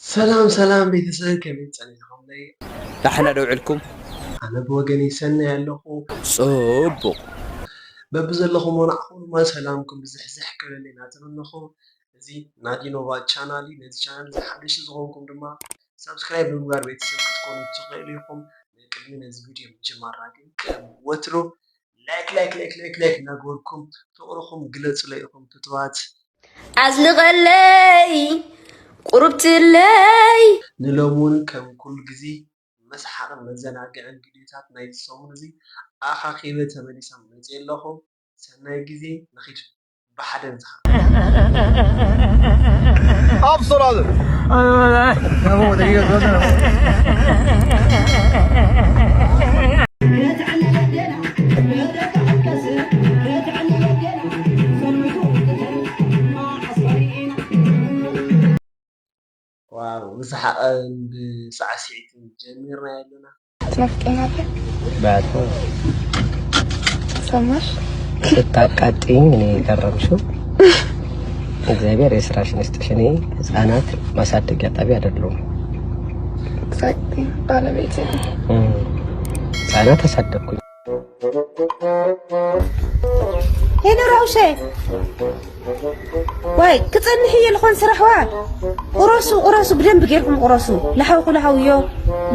ሰላም ሰላም ቤተሰብ፣ ከመይ ጸኒሕኩምለይ? ዳሕና ዶ ውዕልኩም? ኣነ ብወገነይ ሰናይ ኣለኹ። ጽቡቕ። በብዘለኹሞ ንዓኹም ድማ ሰላምኩም ብዝሕዝሕ ክብለለይ እናተመነኹ፣ እዚ ናዲ ኖቫ ቻናል እዩ። ነዚ ቻናል እዚ ሓደሽቲ ዝኾንኩም ድማ ሳብስክራይብ ብምግባር ቤተሰብ ክትኮኑ ትኽእሉ ኢኹም። ናይ ቅድሚ ነዚ ቪድዮ ምጅማርና ግን ከም ወትሩ ላይክ ላይክ ላይክ ላይክ ላይክ እናገበርኩም ፍቕርኹም ግለጹለይ ኢኹም ፍትዋት። ኣዝንቐለይ ቁርብትለይ። ንሎሚ እውን ከም ኩሉ ግዜ መስሓቕን መዘናግዕን ቪድዮታት ናይዚ ሰሙን እዚ ኣኻኺበ ተመሊሰ መፅየ ኣለኹ። ሰናይ ግዜ። ንኺድ ብሓደ ንዝሓ Absolut. ዋው፣ ብሰሓቕን ብሳዕስዒትን ጀሚርናዮ ኣለና። ትናፍቀኛለህ? ባቱ ሰማሽ? ስታቃጥኝ እኔ የገረምሽው። እግዚአብሔር የስራሽን ይስጥሽ። እኔ ህፃናት ማሳደጊያ ጣቢያ አይደለሁም። Exactly. ባለቤቴ ነው። እም፣ ህፃናት አሳደግኩኝ። ሄሎ ራውሸ፣ ዋይ ክጸንሕ እየ ልኾን ስራሕ ዋ። ቁረሱ ቁረሱ፣ ብደንብ ጌርኩም ቁረሱ። ለሃውኹ ለሃውዮ፣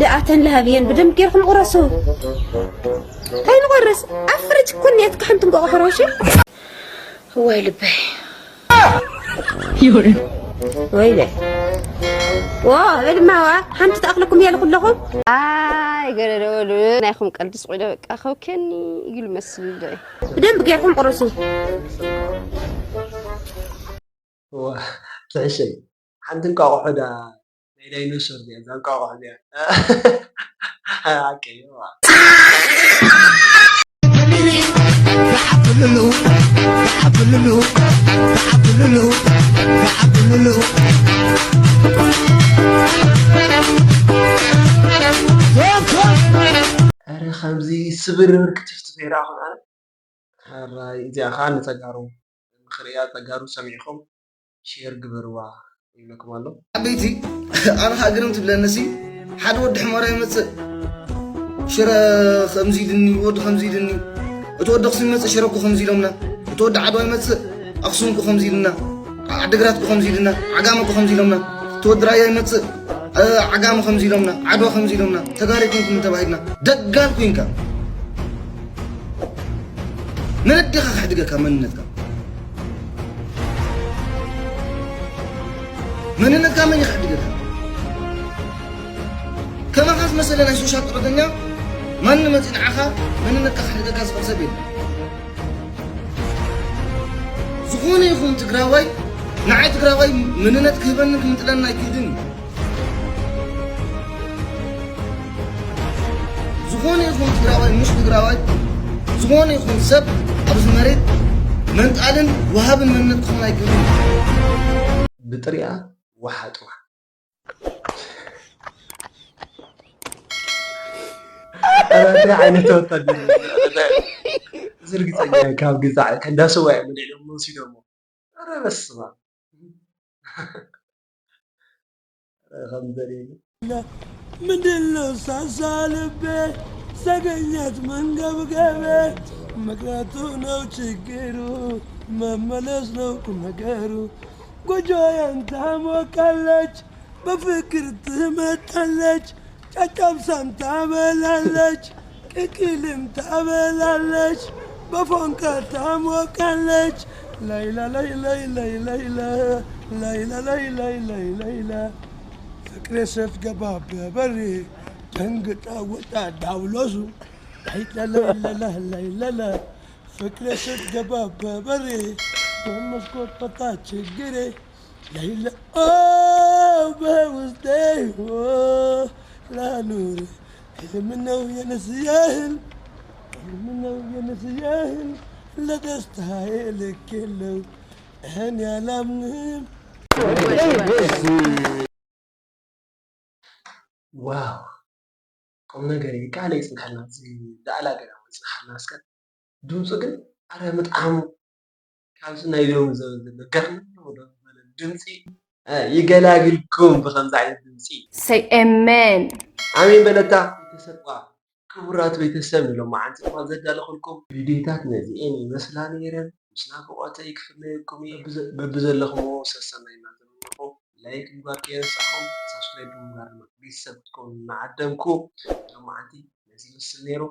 ለኣተን ለሃብየን ብደንብ ጌርኩም ቁረሱ። ኣይንቆርስ ኣብ ፍርጅ ኩን የትክሕንቱ እንቆቕሖ ራውሸ። እዋይ ልበይ። ወይለ ዎ እድማዋ ሓንቲ ተኣኽለኩም እየ ልኩለኹም። ኣይ ገለ ደወሉ ናይኹም ቀልዲ ስቑ ኢለ በቃ ከውከኒ ኢሉ መስል ኢለ። ብደንብ ጌርኩም ቁረሱ። እዋ፣ ትሕሸይ። ሓንቲ እንቋቑሖ ዳ ናይ ዳይኖሶር ድያ እዛ እንቋቑሖ እዚኣ። ሓቀይ እዋ። ኧረ ከምዚ ስብርብር ክትፍትፍ ይረኣኹን ኣነ። ሕራይ እዚኣ ኸዓ ንተጋሩ ንኽርእያ፣ ተጋሩ ሰሚዕኹም ሼር ግበርዋ ይብለኩም ኣሎ። ዓበይቲ ኣነ ከዓ ግርም ትብለኒ ሲ ሓደ ወዲ ሕመራ ይመፅእ ሽረ ከምዚ ኢልኒ ወዲ ከምዚ ኢልኒ እቲ ወዲ ኣክሱም ይመፅእ ሽረ እኮ ከምዚ ኢሎምና እቲ ወዲ ዓድዋ ይመፅእ ኣክሱም እኮ ከምዚ ኢልና ዓድግራት እኮ ከምዚ ኢልና ዓጋመ እኮ ከምዚ ኢሎምና እቲ ወዲ ራያ ይመፅእ ዓጋመ ከምዚ ኢሎምና ዓድዋ ከምዚ ኢሎምና ተጋሩ ኣይኮንኩም ተባሂልና ደጋል ኮይንካ መን ኣዴኻ ከሕድገካ መንነትካ መንነትካ መን ይኸሕድገካ ከማኻ ዝመሰለ ናይ ሶሻል ጥረተኛ ማን መፂ ንዓኻ መንነትካ ከሕድገካ ዝኽእል ሰብ የለን ዝኾነ ይኹን ትግራዋይ ንዓይ ትግራዋይ መንነት ክህበንን ክምንጥለንን ኣይክእልን እዩ ዝኾነ ይኹን ትግራዋይ ምሽ ትግራዋይ ዝኾነ ይኹን ሰብ ኣብዚ መሬት መንጣልን ወሃብን መንነት ክኾን ኣይክእልን ብጥሪኣ ወሓጥዋ እንታይ ዓይነት ወታደር እዚ ርግፀኛ ካብ ግዛዕ ከንዳሰዋ እዮም ንዕኦም ወሲዶሞ ረ በስማ ከምዘርእየኒ ምንድነው ሳሳ ልቤ ዘገኛት መንገብገቤ መቅረቱ ነው ችግሩ መመለስ ነው ቁም ነገሩ ጎጆዬን ታሞቃለች በፍቅር ትመጣለች ጨጨብሳም ታበላለች ቅቅልም ታበላለች በፎንቃ ታሞቃለች ላይላ ላይላይ ላይላይላ ላይላ ላይላይ ላይላይላ ፍቅሬ ስትገባ በበሬ ደንግጣ ወጣ ዳውሎሱ ላይላ ላይላ ላይላይላ ፍቅሬ ስትገባ በበሬ በመስኮት ወጣ ችግሬ ላይላ ኦ በውስጤ ላኑር ህልም ነው የነስያህል ህልም ነው የነስያህል ለደስታዬ ልክ የለው እኔ አላምንም ዋው ቁም ነገር እዩ ቃል ይፅንሐልና ዳዕላ ገና ወፅንሓልና እስከ ድምፁ ግን ኣረ ምጥዓሙ ካብዚ ናይ ሎሚ ዘበን ዘሎ ገርም ድምፂ ይገላግልኩም ብከምዚ ዓይነት ድምፂ። Say amen. ኣሜን በለታ። ቤተሰብኳ ክቡራት ቤተሰብ፣ ንሎማዓንቲ ድማ ዘዳለኹልኩም ቪዲዮታት ነዚኤን ይመስላ ነይረን። ምስ ናፍቖተይ ክፍለየኩም እየ። በብዘለኹምዎ ሰሰናይ እናተመነኹ፣ ላይክ ምግባር ከይረሳኹም፣ ሳብስክራይብ ብምግባር ድማ ቤተሰብ ክትኮኑ እናዓደምኩ፣ ሎማዓንቲ ነዚ ይመስል ነይሩ።